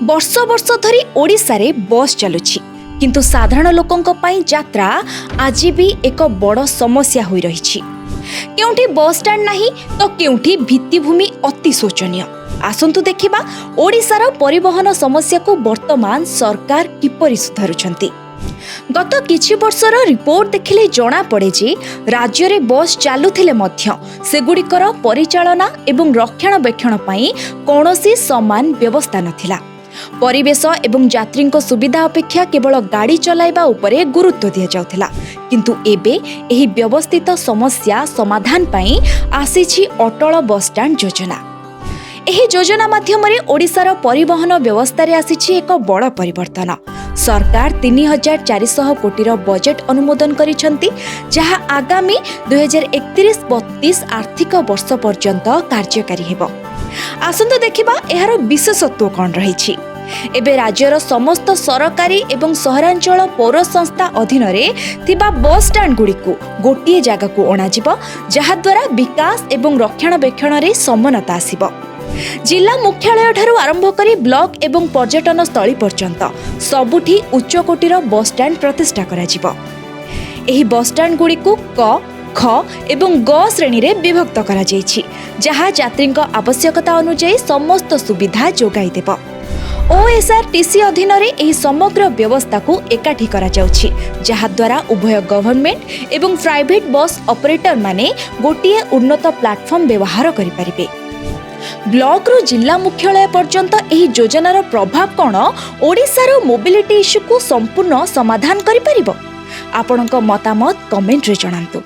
ବର୍ଷ ବର୍ଷ ଧରି ଓଡ଼ିଶାରେ ବସ୍ ଚାଲୁଛି, କିନ୍ତୁ ସାଧାରଣ ଲୋକଙ୍କ ପାଇଁ ଯାତ୍ରା ଆଜି ବି ଏକ ବଡ଼ ସମସ୍ୟା ହୋଇ ରହିଛି। କେଉଁଠି ବସ୍ ଷ୍ଟାଣ୍ଡ ନାହିଁ ତ କେଉଁଠି ଭିତ୍ତିଭୂମି ଅତି ଶୋଚନୀୟ। ଆସନ୍ତୁ ଦେଖିବା, ଓଡ଼ିଶାର ପରିବହନ ସମସ୍ୟାକୁ ବର୍ତ୍ତମାନ ସରକାର କିପରି ସୁଧାରୁଛନ୍ତି। ଗତ କିଛି ବର୍ଷର ରିପୋର୍ଟ ଦେଖିଲେ ଜଣାପଡ଼େ ଯେ ରାଜ୍ୟରେ ବସ୍ ଚାଲୁଥିଲେ ମଧ୍ୟ ସେଗୁଡ଼ିକର ପରିଚାଳନା ଏବଂ ରକ୍ଷଣାବେକ୍ଷଣ ପାଇଁ କୌଣସି ସମାନ ବ୍ୟବସ୍ଥା ନଥିଲା। ପରିବେଶ ଏବଂ ଯାତ୍ରୀଙ୍କ ସୁବିଧା ଅପେକ୍ଷା କେବଳ ଗାଡ଼ି ଚଲାଇବା ଉପରେ ଗୁରୁତ୍ୱ ଦିଆଯାଉଥିଲା। କିନ୍ତୁ ଏବେ ଏହି ବ୍ୟବସ୍ଥିତ ସମସ୍ୟା ସମାଧାନ ପାଇଁ ଆସିଛି ଅଟଳ ବସ୍ଷ୍ଟାଣ୍ଡ ଯୋଜନା। ଏହି ଯୋଜନା ମାଧ୍ୟମରେ ଓଡ଼ିଶାର ପରିବହନ ବ୍ୟବସ୍ଥାରେ ଆସିଛି ଏକ ବଡ଼ ପରିବର୍ତ୍ତନ। ସରକାର 3400 କୋଟିର ବଜେଟ୍ ଅନୁମୋଦନ କରିଛନ୍ତି, ଯାହା ଆଗାମୀ 2031-32 ଆର୍ଥିକ ବର୍ଷ ପର୍ଯ୍ୟନ୍ତ କାର୍ଯ୍ୟକାରୀ ହେବ। ଆସନ୍ତୁ ଦେଖିବା, ଏହାର ବିଶେଷତ୍ୱ କ'ଣ ରହିଛି। ଏବେ ରାଜ୍ୟର ସମସ୍ତ ସରକାରୀ ଏବଂ ସହରାଞ୍ଚଳ ପୌର ସଂସ୍ଥା ଅଧୀନରେ ଥିବା ବସ୍ ଷ୍ଟାଣ୍ଡଗୁଡ଼ିକୁ ଗୋଟିଏ ଜାଗାକୁ ଅଣାଯିବ, ଯାହାଦ୍ୱାରା ବିକାଶ ଏବଂ ରକ୍ଷଣାବେକ୍ଷଣରେ ସମାନତା ଆସିବ। ଜିଲ୍ଲା ମୁଖ୍ୟାଳୟଠାରୁ ଆରମ୍ଭ କରି ବ୍ଲକ ଏବଂ ପର୍ଯ୍ୟଟନ ସ୍ଥଳୀ ପର୍ଯ୍ୟନ୍ତ ସବୁଠି ଉଚ୍ଚକୋଟୀର ବସ୍ଷ୍ଟାଣ୍ଡ ପ୍ରତିଷ୍ଠା କରାଯିବ। ଏହି ବସ୍ଷ୍ଟାଣ୍ଡଗୁଡ଼ିକୁ କ, ଖ ଏବଂ ଗ ଶ୍ରେଣୀରେ ବିଭକ୍ତ କରାଯାଇଛି, ଯାହା ଯାତ୍ରୀଙ୍କ ଆବଶ୍ୟକତା ଅନୁଯାୟୀ ସମସ୍ତ ସୁବିଧା ଯୋଗାଇ ଦେବ। ଓଏସ୍ଆରଟିସି ଅଧୀନରେ ଏହି ସମଗ୍ର ବ୍ୟବସ୍ଥାକୁ ଏକାଠି କରାଯାଉଛି, ଯାହାଦ୍ୱାରା ଉଭୟ ଗଭର୍ଣ୍ଣମେଣ୍ଟ ଏବଂ ପ୍ରାଇଭେଟ୍ ବସ୍ ଅପରେଟରମାନେ ଗୋଟିଏ ଉନ୍ନତ ପ୍ଲାଟଫର୍ମ ବ୍ୟବହାର କରିପାରିବେ। ବ୍ଲକରୁ ଜିଲ୍ଲା ମୁଖ୍ୟାଳୟ ପର୍ଯ୍ୟନ୍ତ ଏହି ଯୋଜନାର ପ୍ରଭାବ କ'ଣ ଓଡ଼ିଶାର ମୋବିଲିଟି ଇସ୍ୟୁକୁ ସମ୍ପୂର୍ଣ୍ଣ ସମାଧାନ କରିପାରିବ? ଆପଣଙ୍କ ମତାମତ କମେଣ୍ଟରେ ଜଣାନ୍ତୁ।